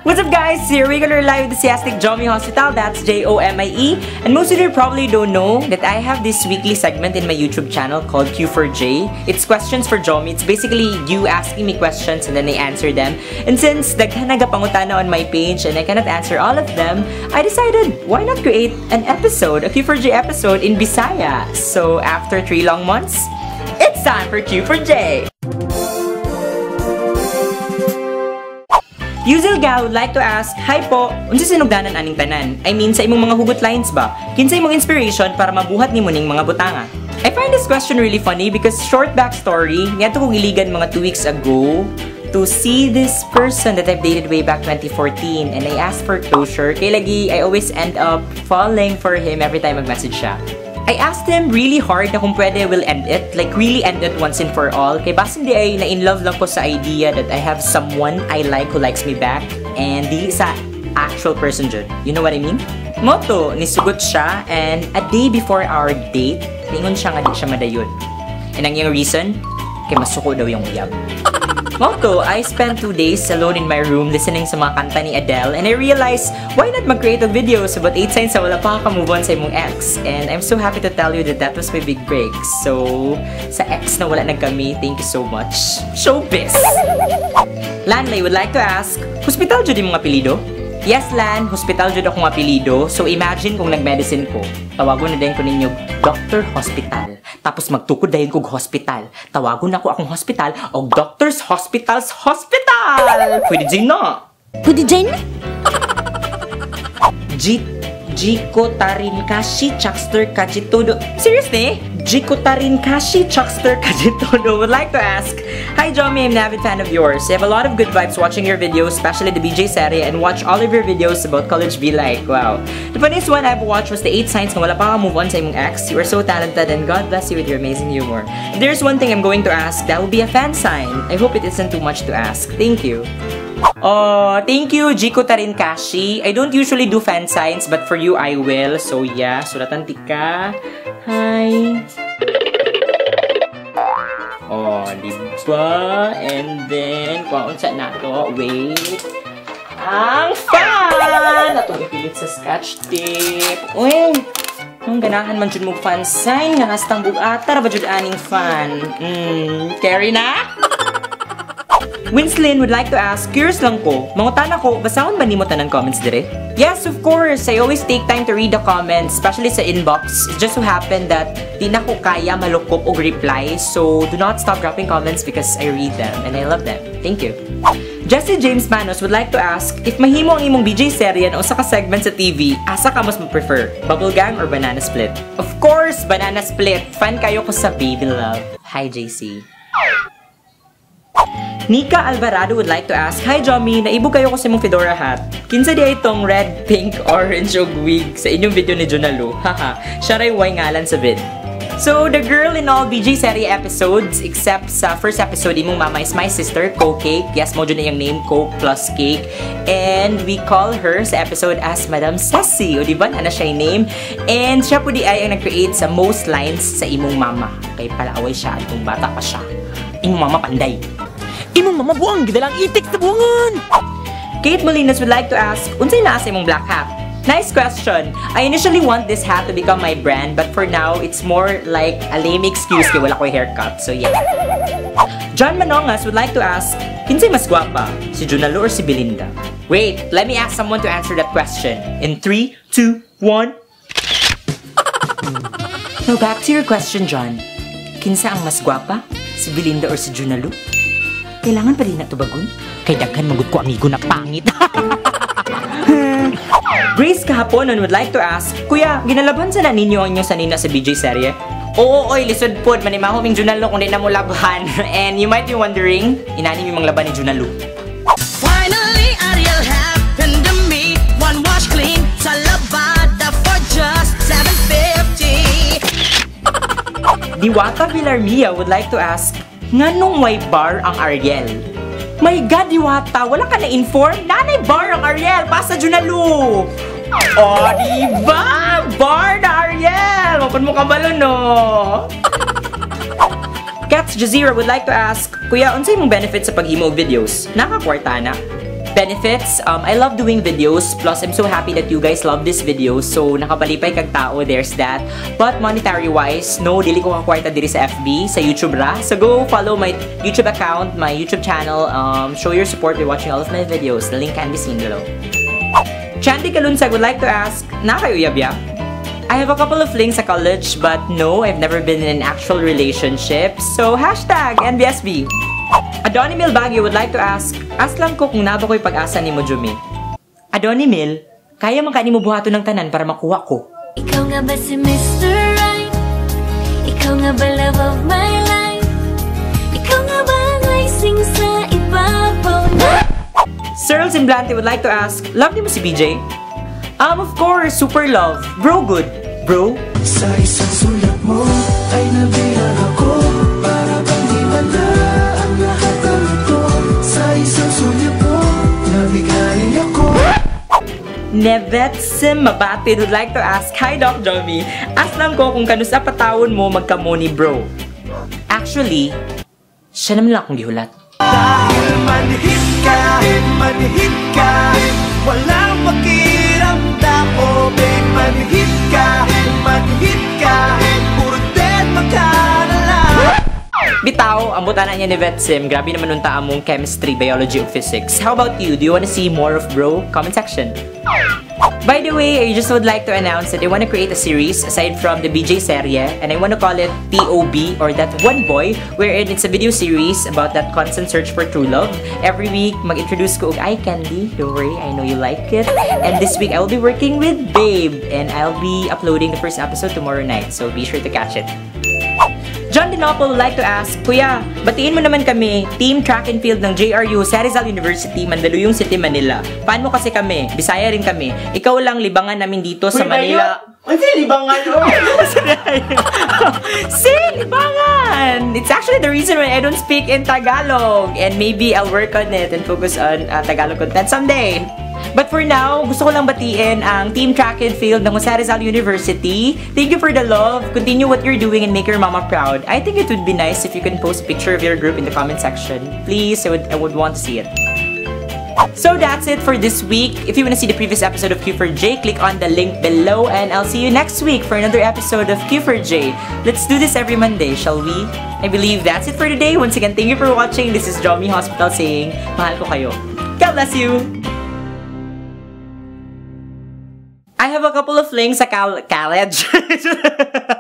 What's up, guys? Here we go live with the Siastic Jomie Hospital. That's Jomie. And most of you probably don't know that I have this weekly segment in my YouTube channel called Q4J. It's questions for Jomie. It's basically you asking me questions and then I answer them. And since daghan nagapangutana on my page and I cannot answer all of them, I decided, why not create an episode, a Q4J episode in Bisaya? So after 3 long months, it's time for Q4J! Yuzel Gao would like to ask, "Hi po, unsa sinugdanan aning tanan? I mean, sa imong mga hugot lines ba? Kinsa imong inspiration para mabuhat nimo ning mga butanga?" I find this question really funny because, short backstory, niadto kong Iligan mga 2 weeks ago to see this person that I've dated way back 2014 and I asked for closure. Kay lagi, I always end up falling for him every time mag-message siya. I asked him really hard na kung pwede will end it, like really end it once and for all. Kay basin diay na in love lang ko sa idea that I have someone I like who likes me back and dili sa actual person jud. You know what I mean? Mao to, nisugot siya and a day before our date, ningon siya nga di siya madayon. And ang iyang reason, kay masuko daw iyang uyab. Mao to, I spent 2 days alone in my room listening sa mga kanta ni Adele and I realized, why not mag-create of videos about 8 signs sa wala pa ka move on sa imong ex? And I'm so happy to tell you that that was my big break. So, sa ex na wala nagkami, thank you so much. Showbiz! Lanley would like to ask, "Hospital jud imong apelido?" Yes, Lan, hospital jud akong apelido. So imagine kung nag-medicine ko. Tawagon na din ko ninyo Dr. Hospital. Tapos magtukod dayon kog hospital. Tawagon nako akong hospital og Doctors Hospitals Hospital. Pwede din na. Pwede dyan? G Jiko Tarinkashi Chuckster Kajitodo. Seriously? Jiko Tarinkashi Chuckster Kajitodo would like to ask, "Hi Jomie, I'm an avid fan of yours. I have a lot of good vibes watching your videos, especially the BJ serie, and watch all of your videos about college be like. Wow. The funniest one I've watched was the 8 signs nga wala pa ka move on sa imong ex. You are so talented and God bless you with your amazing humor. If there's one thing I'm going to ask, that will be a fan sign. I hope it isn't too much to ask. Thank you." Oh, thank you, Jiko Tarinkashi. I don't usually do fan signs, but for you, I will. So yeah, sulatan tika. Hi. Oh, di ba? And then, kuhaon sa nato. Wait. Ang fan! Atong ipilit sa scotch tape. Uy! Nung ganahan man jud mo fan sign, nga hastang bugata ra ba jud aning fan? Carry na? Winslin would like to ask, "Curious lang ko, mangutana ko, basahon ba nimo tanan comments dire?" Yes, of course! I always take time to read the comments, especially sa inbox. It just so happened that di na ko kaya malukop og reply, so do not stop dropping comments because I read them and I love them. Thank you. Jesse James Manos would like to ask, "If mahimo ang imong BJ serye na usa ka segment sa TV, asa ka mas prefer? Bubble Gang or Banana Split?" Of course, Banana Split! Fan kayo ko sa Baby Love. Hi, JC. Nika Alvarado would like to ask, "Hi Jomie, naibog kayo ko sa imong fedora hat. Kinsa diay itong red, pink, orange ug wig sa inyong video ni Junalo? Haha, siya ray way ngalan sa vid." So, the girl in all BJ serie episodes, except sa first episode, imong mama, is my sister, Coke Cake. Yes, mao jud na iyang name, Coke plus Cake. And we call her sa episode as Madam Ceci. O, di ba? Ana siya yung name. And siya po diay ang nag-create sa most lines sa imong mama. Kay palaaway siya atong bata pa siya. Imong mama panday. Imong mama buang, gidalang itik sa buwangan! Kate Molinas would like to ask, "Unsay naa sa imong black hat?" Nice question. I initially want this hat to become my brand, but for now, it's more like a lame excuse kay wala ko'y haircut. So yeah. John Manongas would like to ask, "Kinsay mas gwapa? Si Junalo or si Belinda?" Wait, let me ask someone to answer that question. In 3, 2, 1. Now back to your question, John. Kinsa ang mas gwapa? Si Belinda or si Junalo? Kailangan pa din na tubagon? Kay daghan magud ko amigo na pangit. Grace Kahaponon would like to ask, "Kuya, ginalaban sa na ninyo ang inyong sanina sa BJ serye?" Oo, oy, lisod pod, manimaho ming Junalo kung di na mo labhan. And you might be wondering, inani mi mga laban ni Junalo. Finally, Ariel happened to me. One wash clean sa labada for just 7.50. Diwata Villarmia would like to ask, "Nganong may bar ang Ariel?" My God, Diwata, wala ka na-inform? Naa nay bar ang Ariel, pasa Junalo! Oh, di ba? Bar na Ariel! Mapun mo kabalo, no? Cats Jazeera would like to ask, "Kuya, unsay mong benefit sa paghimo og videos? Nakakwarta na?" Benefits, I love doing videos. Plus, I'm so happy that you guys love this video. So, nakapalipay kag tao, there's that. But monetary-wise, no, dili ko kakwarta diri sa FB, sa YouTube ra. So, go follow my YouTube account, my YouTube channel. Show your support by watching all of my videos. The link can be seen below. Chandy Kalunsag would like to ask, naa kay uyab ya? I have a couple of flings sa college, but no, I've never been in an actual relationship. So, #NBSB. Adoni Mil Baguio would like to ask, ask lang ko kung naa ba ko'y pag-asa nimo, Jumi. Adoni Mil, kaya man ka nimo buhaton ng tanan para makuha ko. Ikaw nga ba si Mr. Right? Ikaw nga ba love of my life? Ikaw nga ba ang icing sa ibabaw na Searl Simblante would like to ask, love nimo si BJ? Of course, super love. Bro good. Bro? Sa isang sulyap mo ay nabihag ako. Para bang himala ang lahat ng ito. Sa isang sulyap mo, nabighani ako. Nevetsim Mabatid would like to ask, "Hi, Doc Jomi. Ask lang ko kung kanusa patawon mo magkamo ni bro." Actually, siya naman lang akong gihulat. Dahil manhid ka, manhid ka, walang pakiramdam. Oh babe, manhid ka, manhid ka, puro deadma ka na lang. Bitaw, ang butana niya ni Vetsim, grabe naman nung among chemistry, biology, ug physics. How about you? Do you wanna see more of bro? Comment section. By the way, I just would like to announce that I want to create a series aside from the BJ serye, and I want to call it TOB or That One Boy, wherein it's a video series about that constant search for true love. Every week, mag-introduce ko og eye candy. Don't worry, I know you like it. And this week, I will be working with Babe, and I'll be uploading the first episode tomorrow night, so be sure to catch it. John Dinopol would like to ask, "Kuya, batiin mo naman kami, Team Track and Field ng JRU, Jose Rizal University, Mandaluyong City, Manila. Fan mo kasi kami, Bisaya rin kami. Ikaw lang libangan namin dito sa Manila." Ay, libangan ko! See, libangan! It's actually the reason why I don't speak in Tagalog. And maybe I'll work on it and focus on Tagalog content someday. But for now, gusto ko lang batiin ang Team Track and Field ng Jose Rizal University. Thank you for the love. Continue what you're doing and make your mama proud. I think it would be nice if you can post a picture of your group in the comment section. Please, I would want to see it. So that's it for this week. If you want to see the previous episode of Q4J, click on the link below and I'll see you next week for another episode of Q4J. Let's do this every Monday, shall we? I believe that's it for today. Once again, thank you for watching. This is Jomi Hospital saying, mahal ko kayo. God bless you! I have a couple of flings sa college.